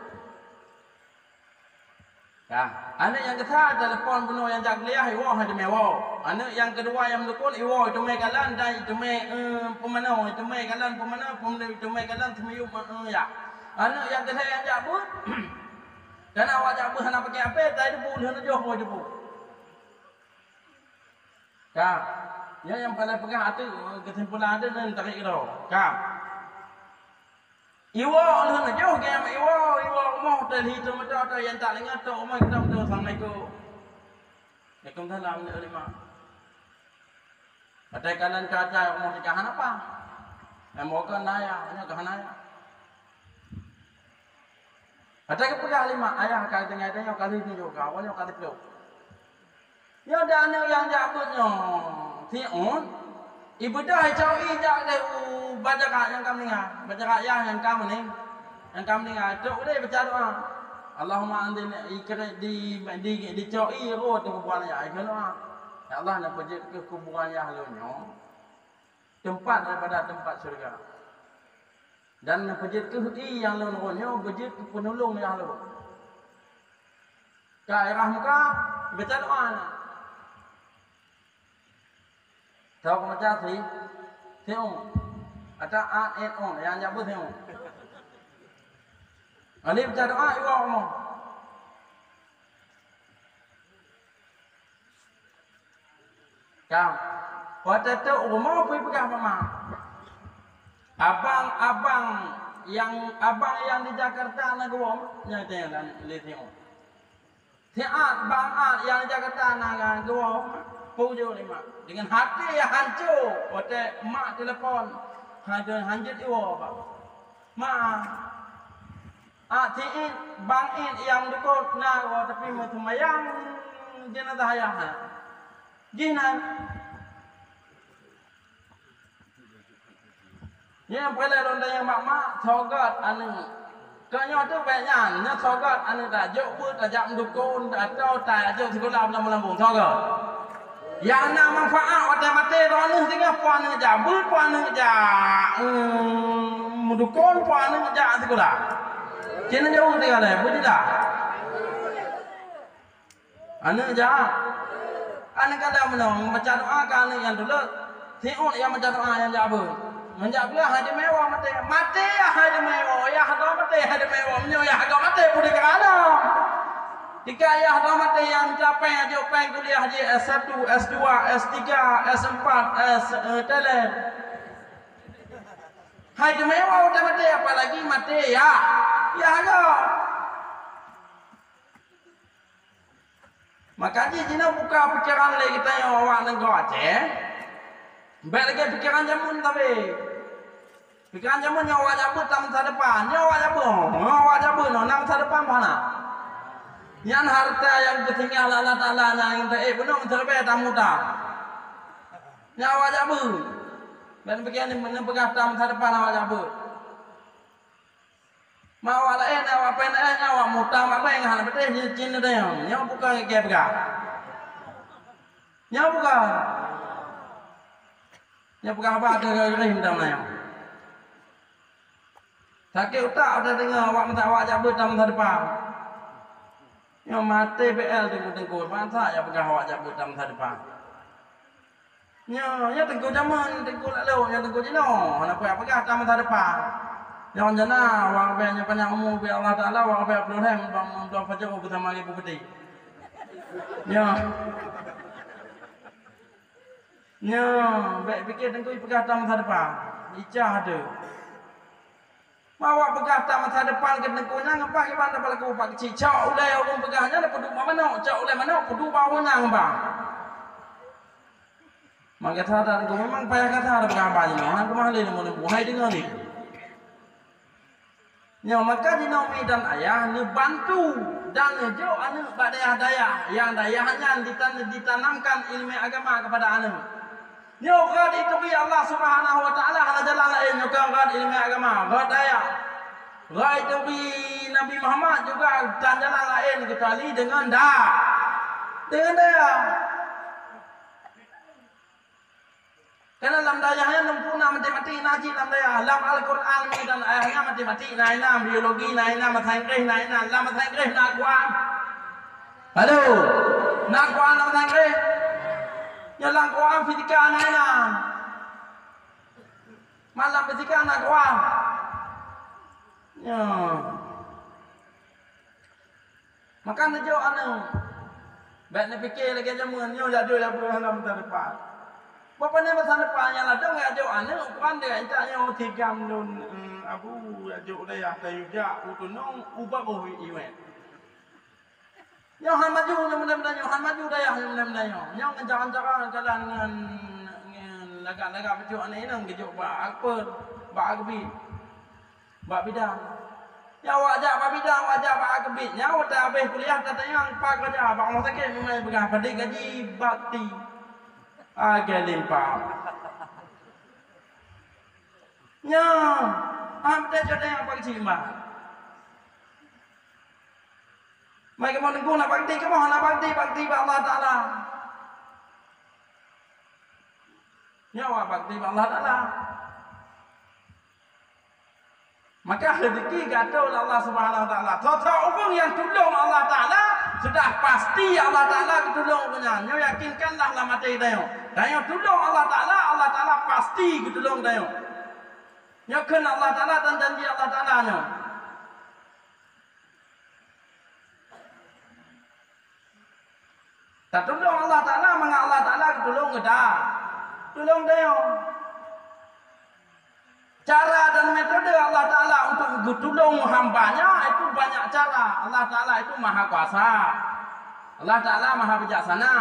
Ka, aneuk nyang keusa telepon bunoe nyang jak kuliah, iwoe hai teumé woe. Aneuk nyang keudua nyang meudukon, iwoe teumé kalon dan teumé, eh, peumanoe, teumé kalon peumanoe, peumanoe teumé kalon teumiyueb, eh, yah. Aneuk nyang keulhèe nyang jak beuet, kana awak jak beuet hana pakai apé, tai debu lheueh tujoh woe debu. Ka. Nyan nyang paleng peugah ateueh, keusimpulan ateueh nyan tarék keudroe. Ka. Iwoe lheueh nyoe, gém iwoe, iwoe rumoh teuh, lhi teuh meutoe teuh, nyang tak ingat teuh rumoh, kita meutoe, "Assalamualaikum." "Waalaikumsalam," lé lima. Padahai ka nan ka atai rumoh teuh ka hana apa. Nyang meukeuen na ya, nyoe ka hana ya. Watèe geupeugah lé mak, "Ayah ka tinggai tanyoe ka lheueh tujoh ka, awak nyoe ka lheueh ploh." Nyoe dan aneuk nyang jak beuet nyoe, siuet, ibeudôh icok ié jak lé u bajarak nyang ka meuninggai, bajarak yah nyang ka meuning-, nyang ka meuninggai. Trok udeb baca doa. Allahumma anzil, ikirém di, di, dicok ié rot u kuburan yah, ikirém doa. Ya Allah, neupeujeuet keu kuburan yah lôn nyoe teumpat daripada teumpat syeuruga. Dan neupeujeuet keu ié nyang lôn rot nyoe beujeuet keu peunulông yah lôn. Ka i rah muka, baca doa na. Tau ka baca si, siuet. Ata a, e, o, nyang jak beuet siuet. Alif baca doa, iwoe rumoh. Ka. Watèe trok rumoh pih peugah bak mak. Abang-abang nyang, abang nyang di Jakarta na geuwoe, nyan teuh lé siuet. Siat bang at nyang di Jakarta na geuwoe, peujeuet lé mak. Dengan hati nyang hancô, watèe mak telepon, hanjeuet iwoe bak. Ma, a, siet, bang it nyang dukot na geuwoe, tapi meuseumayang jeunazah ayah na. Jih nan. Nyang peureulèe lôn tanyong mak-mak, soe göt aneuk. Keu nyoe teuh bèk nyan, nyoe soe göt aneuk tajok beuet, tajak meudukon, atau tajok sikula meulambông-lambông, soe göt. Nyang na manfaat watèe maté droeneuh singoh, peue aneuk jak beuet, peue aneuk jak, ehm, meudukon, peue aneuk jak sikula. Cit neujaweueb tinggai lé, beujeuet dak? Aneuk jak. Aneuk kadang meunoe, baca doa keu aneuk nyang tuleuek. Siuet nyang baca doa nyang jak beuet. Meunjak beuet hai teumé woe maté. Maté hai teumé woe, yah goe maté hai teumé woe. Meunyoe yah goe maté, peue teuka aneuk. Tika yah goe maté nyang mita péng, jok péng kuliah jih S satu, S dua, S tiga, S empat, S, eh, teulet. Hai teumé woe watèe maté, apalagi maté yah, yah goe. Maka jih jinoe buka pikeran lé geutanyoe awak nanggroe Aceh. Bèk lagèe pikeran jameun sabé. Pikeran jameun nyoe awak jak beuet tam masa depan. Nyoe awak jak beuet, nyoe awak jak beuet, nyoe na masa depan bah na. Nyan harta nyang geutinggai lé Allah Taala nyang taék bunoe meuteubée tam muta. Nyoe awak jak beuet. Bèk neupiké neupeugah tam masa depan awak jak beuet. Ma awak laén, awak péng laén, awak muta mak péng hana patéh jih cin teuh nyoe. Nyoe bukon keu peugah. Nyoe bukon. Nyoe peugah haba teuh ka geuréh mantong nyoe. Sakét utak watèe deungö awak meuta awak jak beuet tam masa depan. Nyoe maté B L teungku-teungku, masa jak peugah awak jak beuet tam masa depan. Nyoe, nyoe teungku jameun, teungku lalu, nyoe teungku jinoe. Hana payah peugah tam masa depan. Nyoe jana, wang bèk nyoe panyang umu bèk Allah Taala, wang bèk ploh lhèe, bang, bang pajoh beusama lé bupati. Nyoe. Nyoe, bèk piké teungku peugah tam masa depan. Icah tu. Ma awak peugah tam masa depan keu teungku nyan, ngeupah iban daripada lakoe upat keuchik. Cok ulèe ureueng peugah nyan peuduek bak manok, cok ulèe manok peuduek bak ureueng nyan bah. Maka that teungku memang payah gata peugah haba jinoe, han keumah lé lembu-lembu, hai deungö lé. Nyoe maka jinoe mi dan ayah neubantu dan neujok aneuk bak dayah-dayah nyang dayah nyan ditan-, ditanamkan ileumèe agama keupada aneuk. Nyoe rot iteubi Allah Subhanahu wa Taala, hana jalan laén nyoe keu rot ileumèe agama, rot dayah. Rai teubi Nabi Muhammad juga tan jalan laén keucuali deungon da-, deungon dayah. Karena lam dayah nyan lôn puna matematik na cit lam dayah. Lam Al-Quran nyoe dan ayah nyan matematik na inan, biologi na inan, bahasa Inggris na inan. Lam bahasa Inggris na Quran. Halo. Na Quran lam bahasa Inggris. Nyoe lam Quran fisika na inan. Malam fisika na Quran. Nyoe. Maka neujok aneuk. Bèk neupike lagèe jameun nyoe, jak jok jak beuet hana masa depan. Bak pane masa depan nyang ladôm jak jok aneuk, pan deuh intat nyoe tigam lôn, eh, abu jak jok dayah tayue jak u tunong u baroh iwet. Nyoe han maju nyoe muda-muda nyoe, han maju dayah nyoe muda-muda nyoe. Nyoe ngon cara-cara jalan ngon, ngon lagak-lagak peucok aneuk inong geujok bak akpeue, bak akeubiet. Bak bidan. Nyan awak jak bak bidan, awak jak bak akeubiet. Nyan watèe habéh kuliah tatanyong pat keureuja bak rumoh sakét, memang peugah padum gaji bakti. Lagèe limpah. Nyan, ah, beutôi contoh nyang paling simpel. Mai kamoe teungku na bakti, kamoe na bakti, bakti bak Allah Taala. Nyoe awak bakti bak Allah Taala. Maka rezeki geuatô lé Allah Subhanahu Wa Taala. Soe-soe ureueng nyang tulông Allah Taala, sudah pasti Allah Taala geutulông geuh nyan. Nyoe yakinkanlah lam até tanyoe. Tanyoe tulông Allah Taala, Allah Taala pasti geutulông tanyoe. Nyoe kheun Allah Taala dan janji Allah Taala nyoe. Tatulông Allah Taala, mangat Allah Taala geutulông gata. Tulông tanyoe. Cara dan metode Allah Taala untuk geutulông hamba-Nya itu banyak cara. Allah Taala itu maha kuasa. Allah Taala maha bijaksana.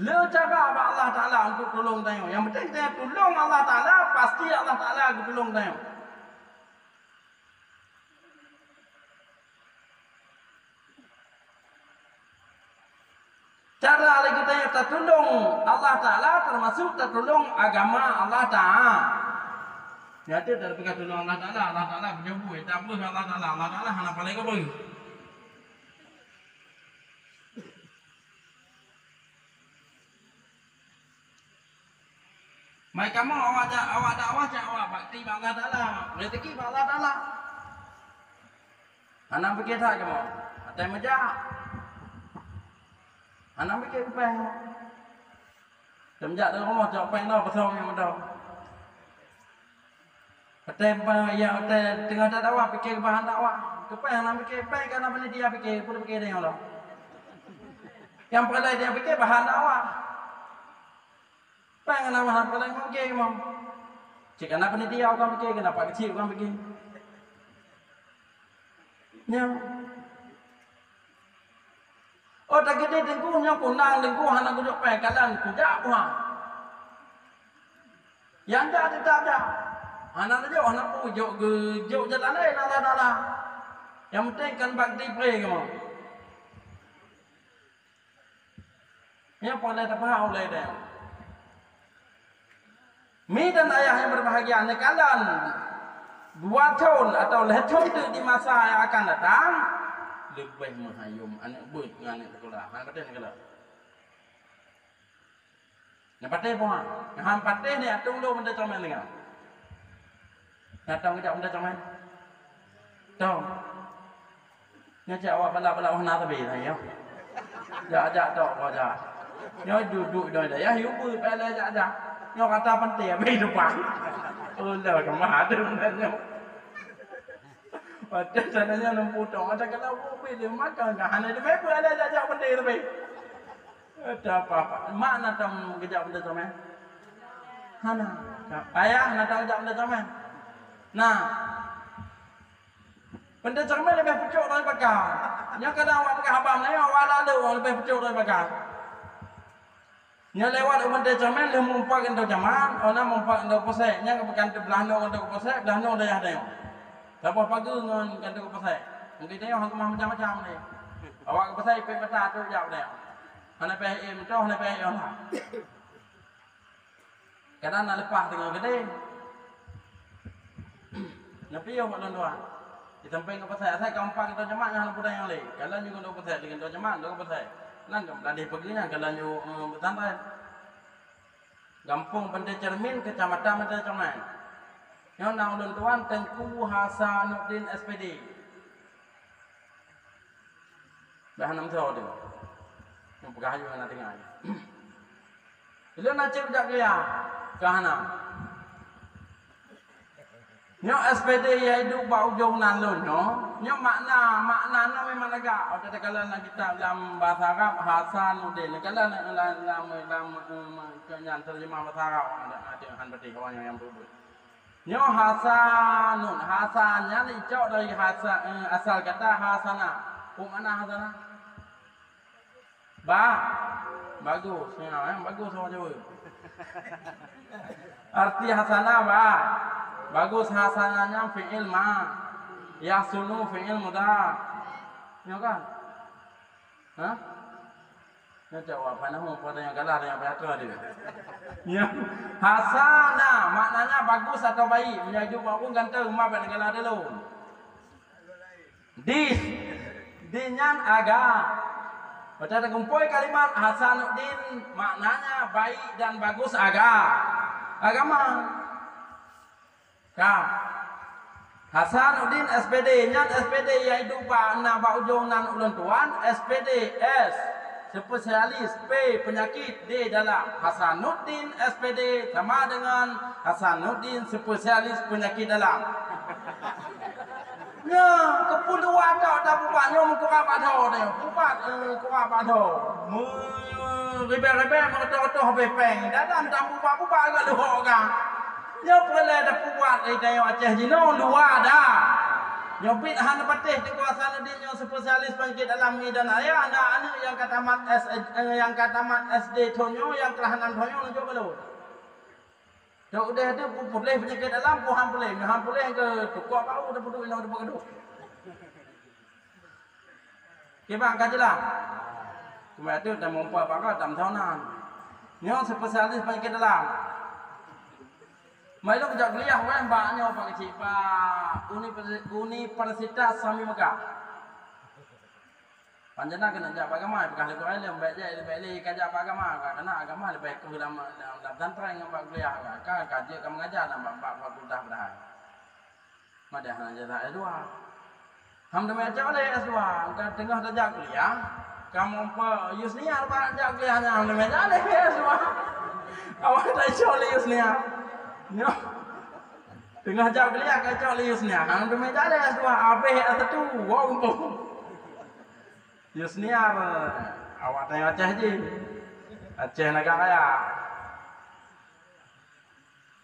Le cara bak Allah Taala untuk tulông tanyoe. Nyang penting tanyoe tulông Allah Taala, pasti Allah Taala geutulông tanyoe. Cara lagèe tanyoe tatulông Allah Taala teumasuk tatulông agama Allah Taala. Nyan teuh tapeugah tulông Allah Taala, Allah Taala beujeubu, tabeuh Allah Taala, Allah Taala hana paleng keubeuh. Mai kamoe awak da-, awak dakwah cak awak bakti bak Allah Taala, rezeki bak Allah Taala. Hana pike that kamoe, até meujak. Hana pike kupeng. Teumjak dari rumoh cok peng dah pasang yang mudah. Até ba-, ya, até teungoh dakwah pike bahan dakwah. Kupeng hana pike, peng kana panitia pike, peue pike dia Allah. Yang paling dia pike bahan dakwah. Pang na meuhan paleng mungken mong. Cit kana panitia urang pike, kana pak keuchik urang pike. Nyan. Oh, tak gede teungku nyoe kunang teungku hana kujok peng kalan kujak puha. Yang jak tetap jak. Hana laju hana pu jok ge jok jalan lain Allah Taala. Yang penting kan bakti pre kamu. Nyoe peureulèe tapeugah ulèe dayah. Mi dan ayah yang berbahagia, neukalon dua thon atau lhèe thon teuk di masa yang akan datang, leubeh meuhayom aneuk beuet ngon aneuk sikula. Han patéh neukalon. Neupatéh peue? Han patéh ni ateueng lôn meuntèe comel deungoe. Datang kejak benda comel. Tong. Nyoe cak awak balak-balak warna sabe lah nyoe. Jak-jak tok kau jak. Nyoe duduek nyoe dah. Yah yue beuet payah lé jak-jak. Nyoe kata penting habéh depan. Oh lah kemah ada benda nyoe. Watèe sana nyoe lom putong. Ada kalau beuet dia makan dah. Hana dia beuet ada jak-jak penting sabe. Ada apa-apa. Mak na tong kejak benda comel? Hana. Ayah na tong kejak benda comel? Nah. Benda comel leubeh pucôk dari baka. Nyoe kadang awak peugah haba Meulayu, awak lalu leubeh pucôk dari baka. Nyoe lewat u benda comel lheueh meupat kantô camat, ona meupat kantô pusat. Nyan bukan blah nyoe kantô pusat, blah nyoe dayah tanyoe. Saboh pageue ngon kantô pusat. Mungkin tanyoe hana keumah macam-macam lé. Awak ke pusat ipèk mata tu jak u dayah. Hana payah im toh, hana payah im ha. Kadang na leupah teungoh geude. Neupiôh bak lôn tuan. Di sampéng ka pasai, asai ka empat keudroe jeumat nyan hana peudong nyang lé. Kalon nyoe keudroe pasai, lagèe keudroe jeumat, keudroe pasai. Nan ka meudadih peugeue nyan, kalon nyoe, eh, beusantai. Gampông Pantai Cermin, Kecamatan Pantai Cermin. Nyoe na ulôn tuan Teungku Hasanuddin S P D. Bah nam tho tu. Nyang peugah ayu hana tinggai. Ilôn na cit jak kuliah. Ka hana. Nyoe S P D nyang iduek bak ujong nan lôn nyoe. Nyoe makna, makna nyoe memang lagak. Watèe takalon lam kitab lam bahasa Arab, Hasanuddin. Takalon lam, lam, lam, lam, nyan terjemah bahasa Arab, ada, ada han beutôi awak nyang, nyang beubeuet. Nyoe hasanun, hasan nyan icok dari hasa-, eh, asal kata hasana. Peue makna hasana? Ba-, bagus. Ya, eh, bagus awak jaweueb. Arti hasana ba-, bagus, hasana nyan fi'il ma-, yahsunu fi'il mudhari'. Nyoe kan? Hah? Nyoe cak wak panahu pada nyang galah, nyang piatroe dia. Ya. Hasana maknanya bagus atau baik. Meunyoe iduek bak ureueng ganteng, ma bak galah dia lôn. Di, di nyan aga. Watèe tageumpôi kalimat Hasanuddin maknanya baik dan bagus aga-, agama. Ka. Hasanuddin S P D, nyan S P D nyang iduek bak, na bak ujong nan ulôn tuan, S P D S, spesialis P penyakit, D dalam. Hasanuddin S P D sama dengan Hasanuddin spesialis penyakit dalam. Nyoe, keupeue luwa tok tapubat nyoe meukurab bak tho nyoe. Pubat, eh, kurab bak tho. Meuribèe-ribèe, meutoh-toh bèe pèng. Dalam tapubat-pubat gak leuhok ka. Nyoe peureulèe tapubat di tanyoe Aceh jinoe luwa dah. Nyoe biet hana patéh Teungku Hasanuddin nyoe spesialis penyakit dalam mi dan ayah, na aneuk nyang ka tamat S, eh, nyang ka tamat S D tho nyoe, nyang keulah nam tho nyoe, neujok bak lôn. Tok udeh tu, peue puléh penyakit dalam, peue han puléh. Meunyo han puléh, ke tukok bau, dah peuduek inong, dah peuduek. Kiban ka jeulaih. Cuma tu, dah meuempat baka, tam tahunan. Nyoe spesialis penyakit dalam. Mai lôn jak kuliah, weh, bak nyoe, bak keuchik, bak Univers-, Universitas Sami Mekah. Panjena keuneuk jak bak agama, peugah lé gurèe lôn, bèk jai, bèk lé ka jak bak agama, ka keunan agama leubeh keuh lam, lam, lam pesantren ngon bak kuliah, ka, ka jeuet ka mengajar lam bak, bak fakultas padahai. Padahai hana jasa S dua. Alhamdulillah cok lé S dua, ka teungoh tajak kuliah, ka meurumpok Yusniar bak jak kuliah nyan, alhamdulillah jak lé S dua. Awak tajak lé Yusniar. Nyoh. Teungoh jak kuliah ka cok lé Yusniar, alhamdulillah jak lé S dua, abéh S satu, wow, kumpul. Yusniar, awak tanyoe Aceh jih. Aceh Nagan Raya.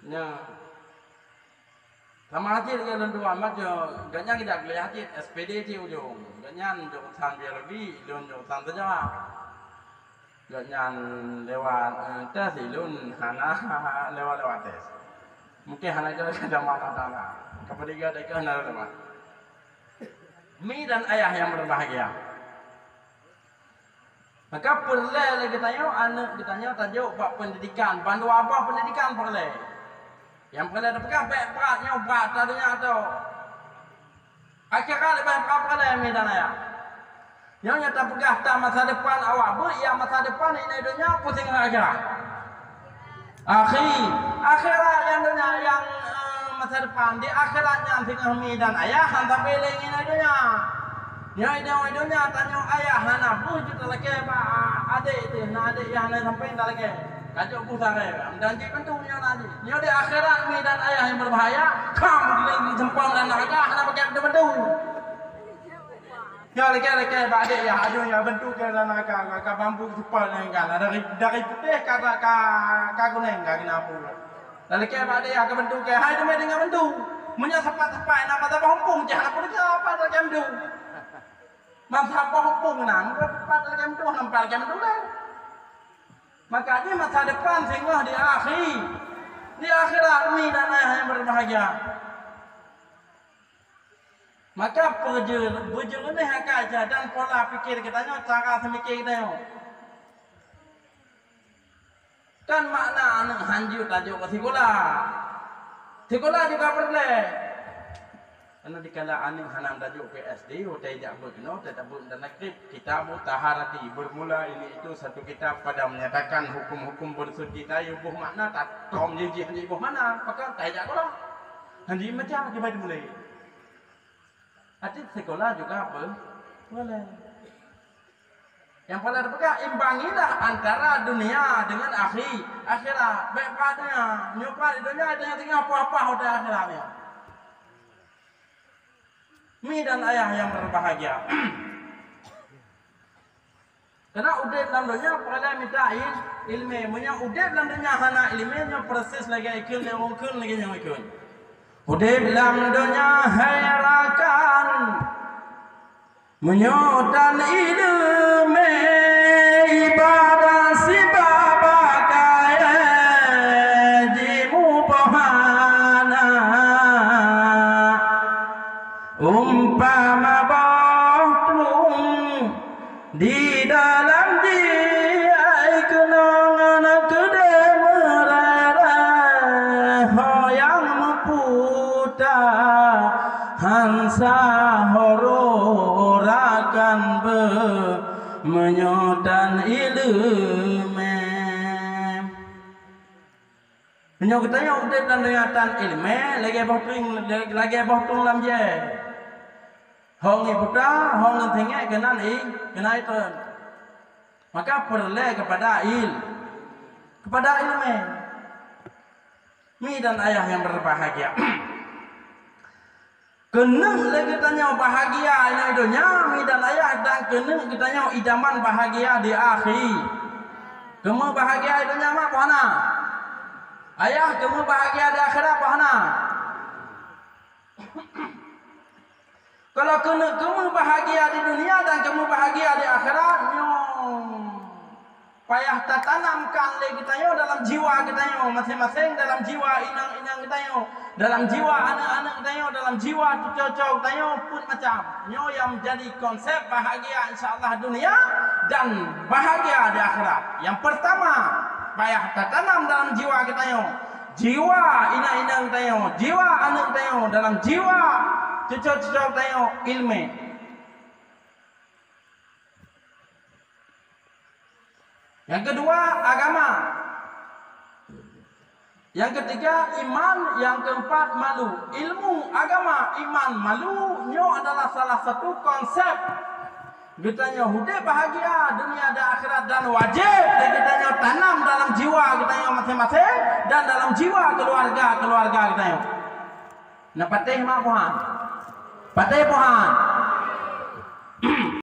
Nyoe. Sama cit lagèe lôn dua mat nyoe, gobnyan geujak kuliah cit, S P D cit ujong. Gobnyan jurusan biologi, lôn jurusan sejarah. Gobnyan lewat, eh, tes, lôn hana lewat-lewat tes. Mungkin hana jauh ke zaman Allah Taala. Kepada tiga deka hana lewat. Mi dan ayah yang berbahagia. Maka peureulèe lé geutanyoe, aneuk geutanyoe tajok bak pendidikan, bandua boh pendidikan peureulèe. Nyang peureulèe tapeugah bèk brat nyoe brat ata donya tu. Akhirat leubeh brat peureulèe mi dan ayah. Nyoe nyang tapeugah ta masa depan awak, beuet nyang masa depan inan donya, pusing akhirat. Akhi, akhirat nyang donya nyang, eh, masa depan, di akhirat nyan singoh mi dan ayah han sabe lé ngon donya. Nyoe donya tanyoe ayah hana beuh jeuet talakèe bak adék teuh, na adék nyang hana sampéng talakèe. Ka jok beuh saré, dan jih bantu nyoe na jih. Nyoe di akhirat mi dan ayah nyang berbahaya, kham di seumpang dan neraka hana pakai bantu-bantu. Nyoe lagèe-lagèe bak adék yah, adoe yah, bantu keu lam neraka, ka, ka bambu seupôt nyan kan. Dari, dari putéh ka, ka, ka, ka kunéng, ka keunan pula. Lagèe bak adék yah, ka bantu keu, hai teumé deungon bantu. Meunyoe sapat-sapat na masa boh muphom, jak na peureuja, pat lagèe bantu. Masa boh muphom na, pat lagèe bantu, nampak lagèe bantu kan. Maka jih masa depan singoh di akhi-, di akhirat mi dan ayah yang berbahagia. Maka peuje-, beujeueuneuk akai dan pola pikir geutanyoe, cara seumikir geutanyoe. Kan makna aneuk hanjeuet tajok keu sikula. Sikula juga peureulèe. Karena dikala aneuk hana tajok ke S D, watèe jak beuet keunoe, watèe tabeuet dan nakrib, kitab taharati, bermula ini itu satu kitab pada menyatakan hukum-hukum bersuci tayu boh makna, tatom jih jih boh makna, maka tajak keunoe. Hana maca kiban mulai. Até sekolah juga apa? Boleh. Nyang pala teupeugah, imbangilah antara dunia dengan akhi-, akhirat. Bèk pat dunia, nyoe pat dunia, dunia tinggai apa-apa udah akhirat ni. Mi dan ayah yang berbahagia. Karena udép lam dunia peureulèe mita il-, ilmè. Meunyoe udép lam dunia hana ilmè, nyoe persis lagèe ikheun lé ureueng kheun lagèe nyang ikheun. Udép lam donya hai rakan, meunyoe tan ileumèe, ibarat sibak kayèe jimupoh hana. Umpama boh plueng di dalam jih, ai keunong aneuk keudéh meurara, ho nyang meuputa han sahoe rakan beu meunyoe tan ileumèe. Meunyoe geutanyoe udép lam donya tan ileumèe, lagèe boh plueng, lagèe boh plueng lam jèe. Ho ngieng buta, ho ngieng singèk keunan i, keunan i treun. Maka peureulèe keupada il-, keupada ileumèe. Mi dan ayah yang berbahagia. Keuneuk lé geutanyoe bahagia inoe donya, mi dan ayah, dan keuneuk geutanyoe idaman bahagia di akhi-, keumeubahagia di donya mak, bah na? Ayah, keumeubahagia di akhirat, bah na? Kalau keuneuk keumeubahagia di dunia dan keumeubahagia di akhirat, nyoe payah tatanamkan lé geutanyoe dalam jiwa geutanyoe maséng-maséng, dalam jiwa inong-inong geutanyoe, dalam jiwa aneuk-aneuk geutanyoe, dalam jiwa cuco-cuco geutanyoe pun macam. Nyoe nyang menjadi konsep bahagia, insya Allah, dunia dan bahagia di akhirat. Nyang pertama, payah tatanam dalam jiwa geutanyoe, jiwa inong-inong geutanyoe, jiwa aneuk geutanyoe, dalam jiwa cuco-cuco geutanyoe ileumèe. Nyang keudua, agama. Nyang keutiga, iman. Nyang keumpat, malu. Ilmu, agama, iman, malu, nyoe adalah salah satu konsep geutanyoe udép bahagia dunia dan akhirat, dan wajéb lé geutanyoe tanam dalam jiwa geutanyoe maséng-maséng dan dalam jiwa keuluwarga-keuluwarga geutanyoe. Na patéh mak, bah na? Patéh, bah na?